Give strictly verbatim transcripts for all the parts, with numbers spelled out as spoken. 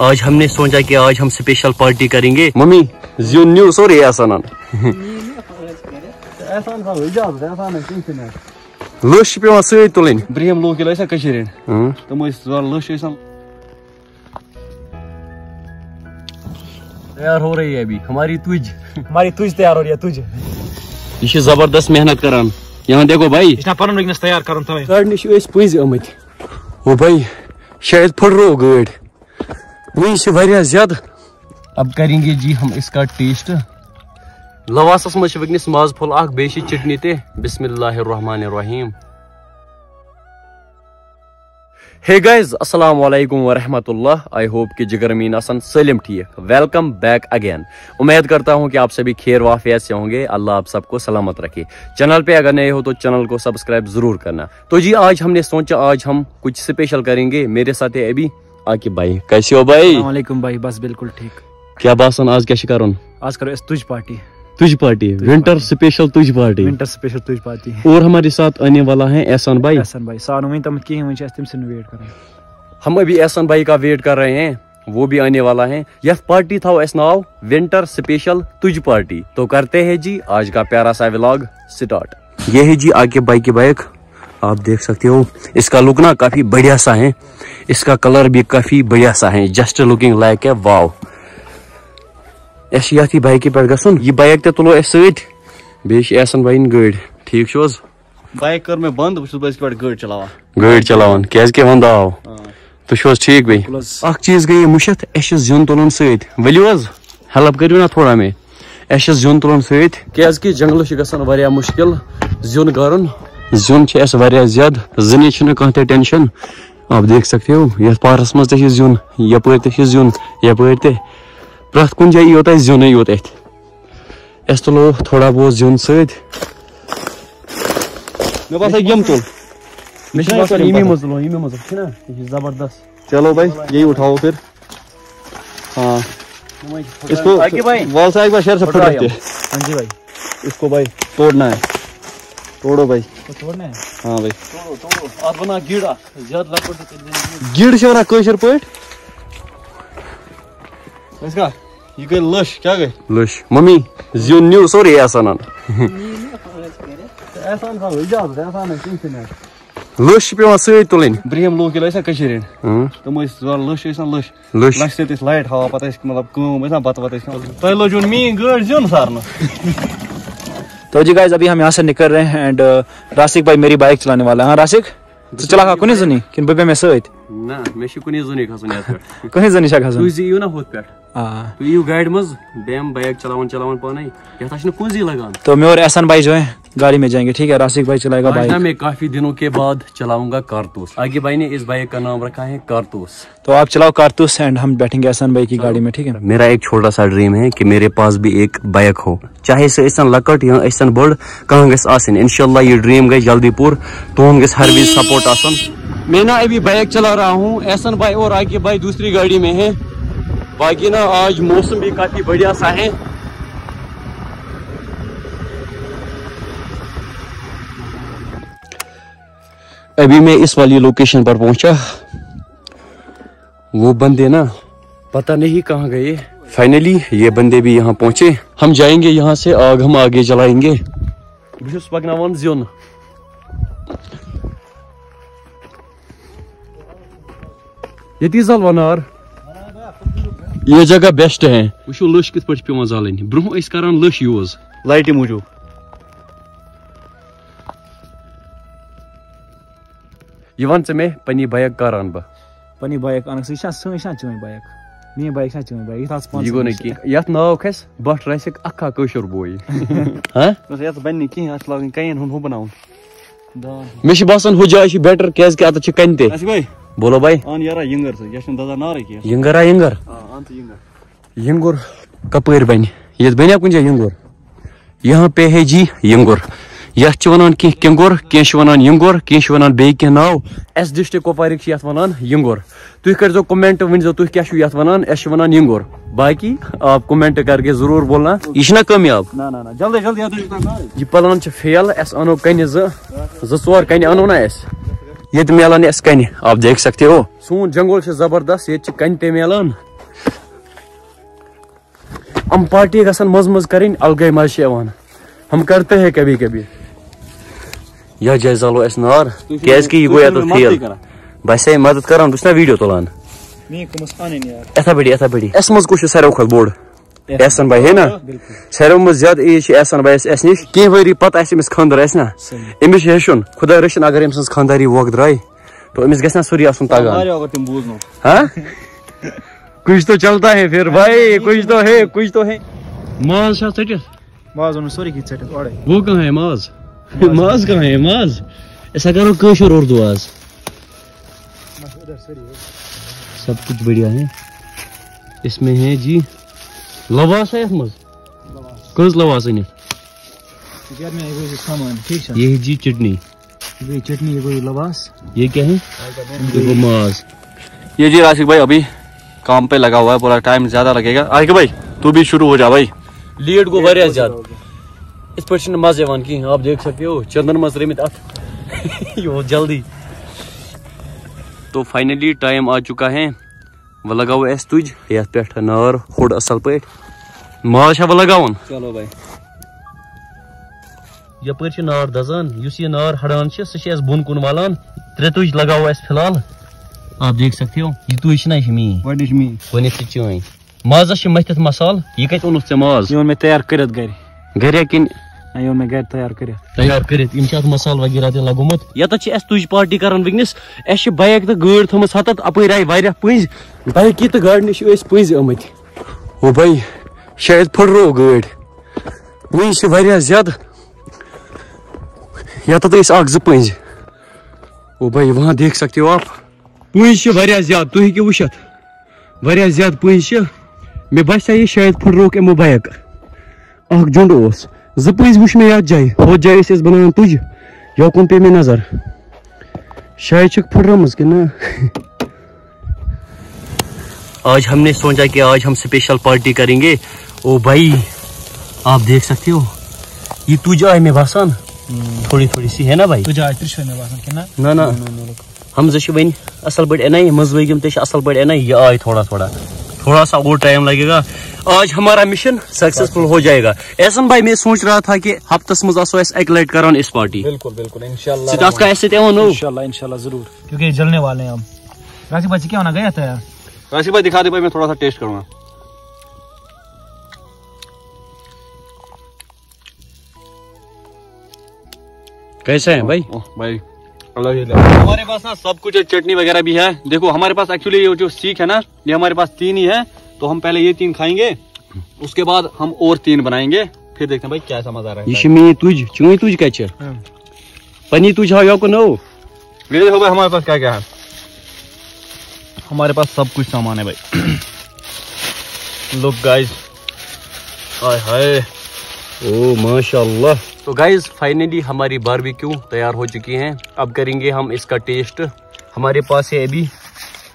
آج ہم نے سوچا کہ آج ہم اسپیشل پارٹی کریں گے۔ ممی، زیُن نیوٗ سورُے احسانن۔ احسان سان اجازت، احسان ہے کینٛہہ چھُنہٕ۔ لٔش چھِ پٮ۪وان سۭتۍ تُلٕنۍ۔ برٛہِم لوٗکھ ییٚلہِ ٲسۍ نا کٔشیٖرِ ہِنٛدۍ، ہٕم۔ تِم ٲسۍ زَن لٔش ٲسۍ آسان۔ تیار ہو رہی ہے ابھی ہماری تُج۔ ہماری تُج تیار ہو رہی ہے، تُج۔ یہِ چھِ زبردست محنت کران۔ یہاں دیکھو بھائی۔ یہِ چھُنہ پَنُن وٕنکیٚنَس تیار کَرُن تَوَے۔ کڑنہِ چھِ أسۍ پٔزۍ آمٕتۍ۔ او بھائی، شاید پھٕٹرٲو گٲڑۍ۔ وٕنہِ چھِ واریاہ زیادٕ۔ اب کریں گے جی ہم اس کا ٹیسٹ۔ لواسس منٛز چھِ وٕنکیٚنَس ماز پھوٚل اکھ، بیٚیہِ چھِ چٹنی تہِ۔ بسم اللہ الرحمن الرحیم۔ Hey guys, السلام علیکم ورحمۃ اللہ۔ I hope کہ جگر میٖن آسن سٲلِم ٹھیٖک۔ Welcome back again۔ امید کرتا ہوں کہ آپ سبھی خیر وعافیت سے ہوں گے۔ اللہ آپ سب کو سلامت رکھے۔ چینل پہ اگر نئے ہو تو چینل کو سبسکرائب ضرور کرنا۔ تو جی، آج ہم نے سوچا آج ہم کچھ اسپیشل کریں گے۔ میرے ساتھ ہے ابھی عاقب بھائی۔ کیسے ہو بھائی؟ السلام علیکم بھائی، بس بالکل ٹھیک۔ کیا باسان آز کیا چھ کرُن؟ آز کرو أسۍ تُج پارٹی۔ تُج پارٹی، تُج ونٹر پارٹی۔ اسپیشل تُج پارٹی۔ ونٹر اسپیشل تُج پارٹی۔ اور ہمارے ساتھ آنے والا ہے احسان بھائی۔ احسان بھائی، سُہ آو نہٕ وُنہِ تامَتھ کِہیٖنۍ، وُنہِ چھِ اَسہِ تٔمۍ سٕنٛدۍ ویٹ کران۔ ہم ابھی احسان بھائی کا ویٹ کر رہے ہیں، وہ بھی آنے والا ہے۔ یتھ پارٹی تھاو اَسہِ ناو ونٹر اسپیشل تُج پارٹی۔ تو کرتے ہیں جی آج کا پیارا سا ولاگ سٹارٹ۔ یہ ہے جی عاقب بھائی کی بائک، آپ دیکھ سکتے ہو اس کا لک نا کافی بڑھیا سا ہے، اس کا کلر بھی کافی بڑھیا سا ہے، جسٹ لکنگ لائک اے واو۔ اَسہِ چھِ یَتھ یہِ بایکہِ پٮ۪ٹھ گژھُن، یہِ بایک تہِ تُلو اَسہِ سۭتۍ، بیٚیہِ چھِ احسان بھائی یِن گٲڑۍ، ٹھیٖک چھُ حظ؟ بایک کٔر مےٚ بنٛد، بہٕ چھُس بہٕ أزکہِ پٮ۪ٹھ گٲڑۍ چلاوان۔ گٲڑۍ چلاوان، کیٛازِ کہِ وَنٛدٕ آو۔ آ۔ تُہۍ چھِو حظ ٹھیٖک بیٚیہِ؟ بِلکُل حظ۔ اَکھ چیٖز گٔیے مٔشِتھ، اَسہِ چھُ زیُن تُلُن سۭتۍ، ؤلِو حظ، ہیلپ کٔرِو نا تھوڑا مےٚ۔ اَسہِ چھُ زیُن تُلُن سۭتۍ، کیٛازِ کہِ جنگلَس چھُ گژھان واریاہ مُشکِل زیُن گَرُن۔ زیُن چھُ اَسہِ واریاہ زیادٕ، زِنٕچ چھُنہٕ کانٛہہ تہِ ٹینشن۔ آپ دیکھ سکتے ہو، یَتھ پارَس منٛز تہِ چھُ زیُن، یَپٲرۍ تہِ چھُ زیُن، یَپٲرۍ تہِ۔ پرٛٮ۪تھ کُنہِ جایہِ یوت اَسہِ زیُنٕے یوت اَتھِ۔ اَسہِ تُلو تھوڑا بہت زیُن سۭتۍ۔ مےٚ باسان یِم تُل۔ مےٚ چھِ باسان ییٚمی منٛز تُلو، ییٚمی منٛز چھُنہ، یہِ چھُ زبردست۔ چلو بھائی، یہی اٹھاؤ پھر۔ ہاں۔ اس کو عاقب بھائی۔ وال سے ایک بار شیر سے پھٹ رہے تھے۔ ہاں جی بھائی۔ اس کو بھائی توڑنا ہے۔ توڑو بھائی۔ اس کو توڑنا ہے؟ ہاں بھائی۔ توڑو، توڑو۔ آپ بنا گیڑا۔ زیادٕ لۄکُٹ تہٕ تیٚلہِ بنہِ یہِ۔ گیڑ چھِ وَنان کٲشِر پٲٹھۍ۔ أسۍ کیٛاہ؟ یہِ گٔے لٔش، کیٛاہ گٔے؟ لٔش۔ ممی، زیُن نیوٗ سورُے احسانن۔ احسان تھاو اجازت، احسان ہے کینٛہہ چھُنہٕ اَسہِ۔ لٔش چھِ پٮ۪وان سۭتۍ تُلٕنۍ۔ برٛہِم لوٗکھ ییٚلہِ ٲسۍ نا کٔشیٖرِ ہِنٛدۍ، اۭں۔ تِم ٲسۍ زَن لٔش ٲسۍ نا لٔش۔ لٔش۔ لَشہِ سۭتۍ ٲسۍ لایٹ ہاوان، پَتہٕ ٲسۍ مطلب کٲم ٲسۍ نا بَتہٕ وَتہٕ ٲسۍ کھٮ۪وان۔ تۄہہِ لٲجوُن میٛٲنۍ گٲڑۍ زیُن سارنَس۔ تو جی گائز، ابھی ہم یہاں سے نکل رہے ہیں اینڈ راسک بھائی میری بائک چلانے والا ہے۔ ہاں راسک؟ ژٕ چلاوکھا کُنی زوٚنٕے کِنہٕ بہٕ بیٚہمہٕ مےٚ سۭتۍ؟ نہ، مےٚ چھُ کُنی زوٚنٕے کھسُن یَتھ پٮ۪ٹھ۔ کُنی زوٚنٕے چھا کھسُن؟ تُہۍ زِ یِیِو نہ ہُتھ پٮ۪ٹھ۔ آ۔ تُہۍ یِیِو گاڑِ منٛز، بہٕ بیٚہمہٕ بایِک چلاوان چلاوان پانَے۔ یَتھ آسہِ نہٕ کُنزٕے لگان۔ تو میں اور احسان بھائی جو ہے گاڑی میں جائیں گے، ٹھیک ہے؟ راسک بھائی چلائے گا آج بائیک۔ نا میں کافی دنوں کے بعد چلاؤں گا کارتوس۔ عاقب بھائی نے اس بائیک کا نام رکھا ہے کارتوس۔ تو آپ چلاؤ کارتوس اینڈ ہم بیٹھیں گے احسان بھائی کی گاڑی میں، ٹھیک ہے؟ میرا ایک چھوٹا سا ڈریم ہے کہ میرے پاس بھی ایک بائیک ہو، چاہے سُہ ٲسِن لۄکٕٹ یا ٲسِن بٔڑ، کانٛہہ گژھِ آسٕنۍ۔ انشاءاللہ یہ ڈریم گژھِ جلدی پوٗرٕ۔ تُہُنٛد گژھِ ہر وِزِ سپورٹ آسُن۔ میں نا ابھی بائیک چلا رہا ہوں، احسان بھائی اور عاقب بھائی دوسری گاڑی میں ہیں۔ باقی نا آج موسم بھی کافی بڑھیا سا ہے۔ ابھی میں اس والی لوکیشن پر پہنچا، وہ بندے نا پتہ نہیں کہاں گئے۔ فائنلی یہ بندے بھی یہاں پہنچے، ہم جائیں گے یہاں سے، آگ ہم آگے جلائیں گے۔ بہٕ چھُس پکناوان زیُن۔ ییٚتی زالوا نار۔ یہ جگہ بیسٹ ہے۔ وٕچھِو لٔش کِتھ پٲٹھۍ چھِ پٮ۪وان زالٕنۍ۔ برٛونٛہہ ٲسۍ کران لٔش یوٗز۔ لایٹہِ موٗجوٗب۔ یہِ وَن ژٕ مےٚ، پننی بایک کر اَنہٕ بہٕ؟ پننی بایک اَنکھ ژٕ، یہِ چھا سٲنۍ، یہِ چھا چٲنۍ بایک؟ میٛٲنۍ بایک چھا چٲنۍ بایک؟ یہِ تھاو ژٕ پانسٕے یہِ گوٚو نہٕ نِش۔ کینٛہہ۔ یَتھ ناو کھسہِ بٹ راسِک اکھا کٲشُر بوے۔ ہاں؟ بس یَتھ بنہِ نہٕ کِہیٖنۍ، اَتھ چھُ لاگٕنۍ کَنٮ۪ن ہُنٛد ہُہ بناوُن۔ دان۔ مےٚ چھُ باسان ہُہ جاے چھِ بیٹر، کیٛازِ کہِ اَتَتھ چھِ کَنہِ تہِ۔ آصف بھائی۔ بولو بھائی۔ اَن یارا یِنٛگَر ژٕ، یَتھ چھُنہٕ دَزان نارٕے کینٛہہ۔ یِنٛگَرا یِنٛگَر؟ آ، اَن ژٕ یِنٛگَر۔ یِنٛگُر کپٲرۍ بنہِ؟ ییٚتہِ بنیا کُنہِ جایہِ یِنٛگُر؟ یہاں پہ ہے جی یِنٛگُر۔ یتھ چھِ ونان کینٛہہ کِنٛگُر، کینٛہہ چھِ ونان یِنٛگُر، کینٛہہ چھِ ونان بیٚیہِ کینٛہہ ناو۔ اسہِ ڈسٹرکٹ کپوارٕکۍ چھِ یتھ ونان یِنٛگُر۔ تُہۍ کٔرۍزیو کمنٹ، ؤنۍزیو تُہۍ کیٛاہ چھِو یتھ ونان، اسہِ چھِ ونان یِنٛگُر۔ باقی آپ کمنٹ کر کے ضرور بولنا۔ یہِ چھِنا کامیاب؟ نہ، نہ، نہ، جلدی، جلدی، اَتھ چھُ تَتھ نارٕے۔ یہِ پلان چھُ فیل، اسہِ انو کنہِ زٕ، زٕ ژور کنہِ انو نا اسہِ۔ ییٚتہِ میلان اسہِ کنہِ، آپ دیکھ سکتے ہو۔ سون جنگل چھُ زبردست، ییٚتہِ چھِ کنہِ تہِ میلان۔ یِم پارٹی گژھن منٛز منٛز کرٕنۍ، الگے مزٕ چھِ یِوان۔ ہم کرتے ہیں کبھی کبھی۔ یا جایہِ زالو أسۍ نار، کیازِ کہِ یہِ گوٚو یَتَتھ فیل۔ بہٕ آسے مدد کران، بہٕ چھُس نا ویڈیو تُلان۔ یِتھا پٲٹھۍ، یِتھا پٲٹھۍ۔ اَسہِ منٛز کُس چھُ ساروی کھۄتہٕ بوٚڑ؟ احسن بھائی ہے نا؟ ساروی منٛز زیادٕ ایج چھِ احسن بھایَس اَسہِ نِش۔ کینٛہہ ؤری پتہٕ آسہِ أمِس خانٛدر آسہِ نا؟ أمِس چھُ ہیٚچھُن۔ خدا رٔچھِن اگر أمۍ سٕنٛز خانٛداری ووکھ درٛاے، تو أمِس گژھِ نا سورُے آسُن تگان۔ ہاں؟ کچھ تو چلتا ہے پھر بھائی، کچھ تو ہے، کچھ تو ہے۔ ماز چھا ژٔٹِتھ؟ ماز اوٚنُن سورُے کینٛہہ ژٔٹِتھ اورَے۔ وہ کہاں ہے ماز؟ ماز کہاں ہے ماز؟ أسۍ ہا کرو کٲشُر اردو آز۔ بس ادھر سورُے۔ سب کچھ بڑھیا ہے۔ اس میں ہے جی لواس ہے یتھ منٛز۔ لواس۔ کٔژ لواس أنِتھ؟ یہِ کیٛاہ مےٚ یہِ گوٚو یہِ سامان، ٹھیٖک چھا؟ یہ ہے جی چٹنی۔ یہ چٹنی، یہ گوٚو یہِ لواس۔ یہ کیا ہے؟ یہ گوٚو ماز۔ یہ جی راشد بھائی ابھی کام پہ لگا ہوا ہے، بولا ٹائم زیادہ لگے گا۔ عاقب بھائی، تو بھی شروع ہو جا بھائی۔ لیٹ گوٚو واریاہ زیادٕ۔ یِتھ پٲٹھۍ چھِنہٕ مَزٕ یِوان کِہیٖنۍ۔ آپ دیکھ سکتے ہو، چندن منٛز ترٲومٕتۍ اَتھ۔ یہِ ووت جلدی۔ تو فاینلی ٹائم آ چکا ہے۔ وۄنۍ لگاوو أسۍ تُج یَتھ پٮ۪ٹھ نار ہوٚڑ اَصٕل پٲٹھۍ۔ ماز چھا وۄنۍ لگاوُن؟ چلو بھائی۔ یپٲرۍ چھِ نار دَزان، یُس یہِ نار ہڑان چھِ، سُہ چھِ اَسہِ بۄن کُن والان۔ ترٛےٚ تُج لگاوو اَسہِ فی الحال۔ آپ دیکھ سکتے ہو، یہِ تُج چھِنہ، یہِ چھِ میٛٲنۍ۔ گۄڈٕنِچ میٛٲنۍ۔ گۄڈٕنٮ۪تھ چھِ چٲنۍ۔ مازَس چھِ مٔتھِتھ مصالہٕ، یہِ کَتہِ اوٚنُتھ ژےٚ ماز؟ یہِ اوٚن مےٚ تیار کٔرِتھ گَرِ۔ گَرِ کِنہٕ؟ نہ، یہِ اوٚن مےٚ گَرِ تیار کٔرِتھ۔ تیار کٔرِتھ، یِم چھِ اَتھ مصالہٕ وغیرہ تہِ لگومُت۔ یَتَتھ چھِ اَسہِ تُج پارٹی کَران وٕنکیٚنَس۔ اَسہِ چھِ بایِک تہٕ گٲڑۍ تھٲومٕژ ہَتَتھ، اَپٲرۍ آیہِ واریاہ پٔنٛزۍ۔ بایِکہِ تہٕ گاڑِ نِش چھِ أسۍ پٔنٛزۍ آمٕتۍ۔ او بھائی، شاید پھٕٹرو گٲڑۍ۔ پٔنٛزۍ چھِ واریاہ زیادٕ۔ یَتَتھ ٲسۍ اَکھ زٕ پٔنٛزۍ۔ او بھائی، وہاں دیکھ سکتے ہو آپ۔ پٔنٛزۍ چھِ واریاہ زیادٕ، تُہۍ ہیٚکِو وٕچھِتھ۔ واریاہ زیادٕ پٔنٛزۍ چھِ۔ مےٚ باسیٛو یہِ شاید پھٕٹرووُکھ یِمو بایِک۔ اَکھ جُنٛڈ اوس۔ زٕ پٔنٛزۍ وٕچھ مےٚ یَتھ جایہِ۔ ہُتھ جایہِ ٲسۍ أسۍ بَناوان تُج۔ یوکُن پیٚیہِ مےٚ نظر۔ شاید چھِکھ پھٕٹرٲمٕژ کِنہٕ نہ؟ آج ہم نے سوچا کہ آج ہم اسپیشل پارٹی کریں گے۔ او بھائی، آپ دیکھ سکتے ہو، یہ تُج آئے مےٚ باسان تھوڑی تھوڑی سی ہے نا بھائی؟ تُج آے ترٛشرٕ مےٚ باسان کِنہٕ نہ؟ نہ، نہ۔ ہم زٕ چھِ وۄنۍ اصل پٲٹھۍ اَنان، یہِ منٛزبٲگۍ یِم تہِ چھِ اصل پٲٹھۍ اَنان، یہِ آے تھوڑا تھوڑا۔ تھوڑا سا اور ٹائم لگے گا۔ آج ہمارا مشن سکسیسفل ہو جائے گا۔ احسن بھائی، میں سوچ رہا تھا کہ ہفتس منٛز آسو أسۍ اَکہِ لٹہِ کران اس پارٹی۔ بالکل، بالکل، انشاءاللہ۔ ژٕ تہِ آس کانٛہہ اَسہِ سۭتۍ یِوان نوٚو؟ انشاءاللہ، انشاءاللہ، ضرور۔ کیونکہ یہ جلنے والے ہیں ہم۔ راشد بھائی، ژٕ کیٛاہ وَنان، گٔیہ تیار؟ راشد بھائی، دکھا دے بھائی، میں تھوڑا سا ٹیسٹ کروں گا۔ کیسا ہے بھائی؟ اوہ، بھائی، الگ ہی لیول۔ ہمارے پاس نا سب کچھ ہے، چٹنی وغیرہ بھی ہے۔ دیکھو، ہمارے پاس ایکچولی یہ جو سیخ ہے نا، یہ ہمارے پاس تین ہی ہے، تو ہم پہلے یہ تین کھائیں گے، اس کے بعد ہم اور تین بنائیں گے، پھر دیکھتے ہیں بھائی کیسا مزہ آ رہا ہے۔ یہ میری تُج، چون تُج کَتہِ چھِ؟ ہاں۔ پنی تُج ہاو یوکُن نو۔ یہ دیکھو بھائی، ہمارے پاس کیا کیا ہے۔ ہمارے پاس سب کچھ سامان ہے بھائی۔ لک گائز، ہائے ہائے۔ او ماشاءاللہ۔ تو گائز، فائنلی ہماری باربیکیو تیار ہو چکی ہے۔ اب کریں گے ہم اس کا ٹیسٹ۔ ہمارے پاس ہے ابھی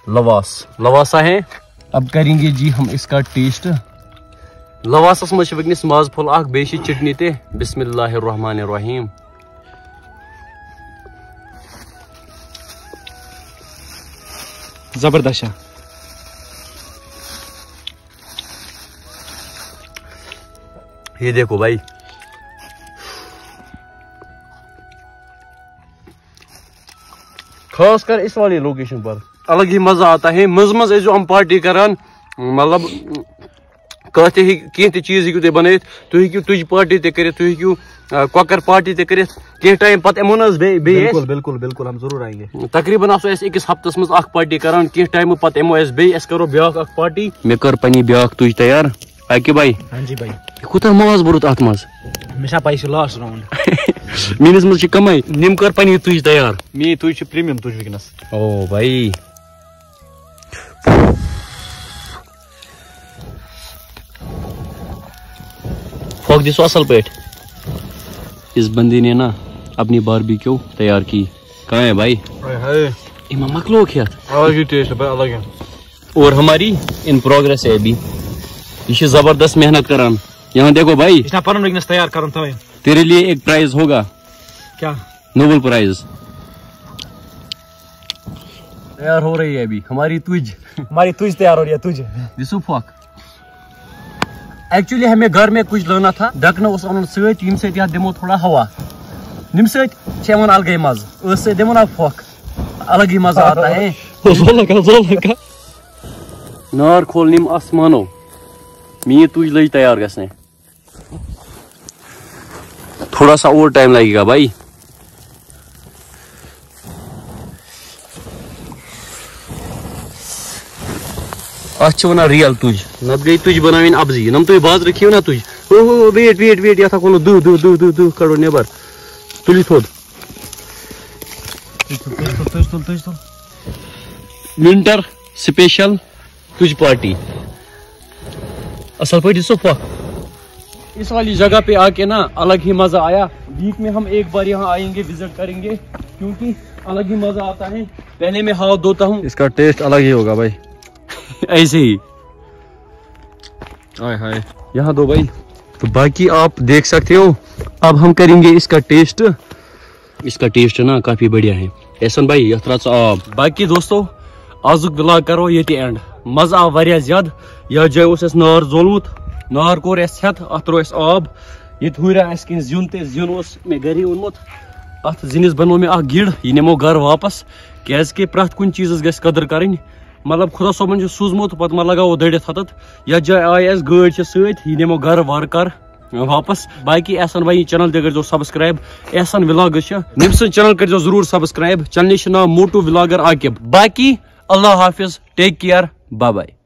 لواس، لواسا ہے۔ اب کریں گے جی ہم اس کا ٹیسٹ۔ لواسس منٛز چھِ وٕنکیٚنَس ماز پھوٚل اکھ، بیٚیہِ چھِ چٹنی تہِ۔ بسم اللہ الرحمن الرحیم۔ زبردست چھا۔ یہ دیکھو بھائی، خاص کر اس والی لوکیشن پر الگ ہی مزہ آتا ہے۔ منٛز منٛز ٲسۍزیو ہم پارٹی کران، مطلب، کانٛہہ تہِ ہیٚکہِ، کینٛہہ تہِ چیٖز ہیٚکِو تُہۍ بنٲیِتھ۔ تُہۍ ہیٚکِو تُج پارٹی تہِ کٔرِتھ، تُہۍ ہیٚکِو، آ، کۄکر پارٹی تہِ کٔرِتھ۔ کینٛہہ ٹایم پتہٕ یِمو نہ حظ بیٚیہِ، بیٚیہِ بالکل، أسۍ۔ بالکل، بالکل، ہم ضروٗر آئیں گے۔ تقریباً آسو أسۍ أکِس ہفتس منٛز اکھ پارٹی کران۔ کینٛہہ ٹایمہٕ پتہٕ یِمو أسۍ بیٚیہِ، أسۍ کرو بیٛاکھ اکھ پارٹی۔ مےٚ کٔر پنٕنۍ بیٛاکھ تُج تیار۔ عاقب بھائی، ہاں جی بھائی۔ یہِ کوٗتاہ ماز بوٚرُتھ اتھ منٛز؟ مےٚ چھا پَے، یہِ چھُ لاسٹ راوُنٛڈ۔ میٛٲنِس منٛز چھِ کمٕے۔ نِم کٔر پنٕنۍ تُج تیار۔ میٛٲنۍ تُج چھِ پریمیم تُج وٕنکیٚنس۔ او بھائی۔ پھۄکھ دِ سُہ اصل پٲٹھۍ۔ اس بندے نے نا اپنی باربیکیو تیار کی۔ کہاں ہے بھائی؟ ہائے ہائے۔ یہِ ما مۄکلوو کھٮ۪تھ؟ الگ ہی ٹیسٹ ہے بھائی، الگ ہی۔ اور ہماری ان پروگریس ہے ابھی۔ یہ زبردست محنت کران۔ یہاں دیکھو بھائی۔ اس نے پنن وٕنکیٚنس تیار کران تھاوٕنۍ۔ تیرے لیے ایک پرائز ہوگا۔ کیا؟ Nobel price. تیار ہو رہی ہے ابھی ہماری تُج۔ ہماری تُج تیار ہو رہی ہے، تُج۔ یوسف پھۄکھ۔ ایکچولی ہمیں گھر میں کچھ لانا تھا، ڈھکنا اوس اَنُن سۭتۍ، ییٚمہِ سۭتۍ یَتھ دِمو تھوڑا ہوا، ییٚمہِ سۭتۍ چھِ یِوان الگٕے مَزٕ، ٲسہٕ سۭتۍ دِمو نا پھۄکھ، الگ ہی مَزٕ آتا ہے۔ ہو، زول لگا، زول لگا۔ نار کھول نِم آسمانو، میٛٲنۍ تُج لٔج تیار گژھنَے۔ تھوڑا سا اور ٹائم لگے گا بھائی۔ اَتھ چھِ وَنان ریل تُج، نَتہٕ گٔے تُج بَناوٕنۍ اَپزٕے، یِم تُہۍ بازرٕ کھیٚیِو نا تُج۔ ہو، ہو، ہو، wait، wait، wait، یَتھ ہا کوٚرمُت دُہ، دُہ، دُہ، دُہ، دُہ کَڑو نٮ۪بَر۔ تُلِو تھوٚد۔ تُج تُل، تُج تُل، تُج تُل۔ ونٹر اسپیشل تُج پارٹی۔ اصل پٲٹھۍ دِژ ژٕ پھۄکھ۔ اس والی جگہ پہ آ کے نا الگ ہی مزہ آیا۔ ویک میں ہم ایک بار یہاں آئیں گے، وزٹ کریں گے، کیونکہ الگ ہی مزہ آتا ہے۔ پہلے میں ہاتھ دھوتا ہوں۔ اس کا ٹیسٹ الگ ہی ہوگا بھائی۔ ایسے ہی۔ ہائے ہائے۔ یہاں دو بھائی۔ تو باقی آپ دیکھ سکتے ہو، اب ہم کریں گے اس کا ٹیسٹ۔ اس کا ٹیسٹ نا کافی بڑھیا ہے۔ احسن بھائی، یتھ رژ آب۔ باقی دوستو، آزُک ولاگ کرو ییٚتہِ اینڈ۔ مزٕ آو واریاہ زیادٕ۔ یتھ جایہِ اوس اَسہِ نار زولمُت، نار کوٚر اَسہِ ژھٮ۪تھ، اتھ تروو اَسہِ آب۔ ییٚتہِ ہُرِ اَسہِ کِنۍ زیُن تہِ، زیُن اوس مےٚ گرِ اوٚنمُت۔ اتھ زِنِس بنوو مےٚ اکھ گِڑ، یہِ نِمو گرٕ واپس، کیازِ کہِ پرٛٮ۪تھ کُنہِ چیٖزس گژھِ قدر کرٕنۍ۔ مطلب، خدا صٲبن چھُ سوٗزمُت، پتہٕ ما لگاوو دٔڑِتھ ہتتھ۔ یتھ جایہِ آیہِ اَسہِ گٲڑۍ چھِ سۭتۍ، یہِ نِمو گرٕ وارٕ کارٕ واپس۔ باقی احسن بھائی چینل تہِ کٔرزیو سبسکرائب، احسن ولاگز چھِ، نٔمۍ سُنٛد چینل کٔرزیو ضروٗر سبسکرائب۔ چینلہِ چھُ ناو موٹو ولاگر عاقب۔ باقی اللہ حافظ، ٹیک کیئر، بائے بائے۔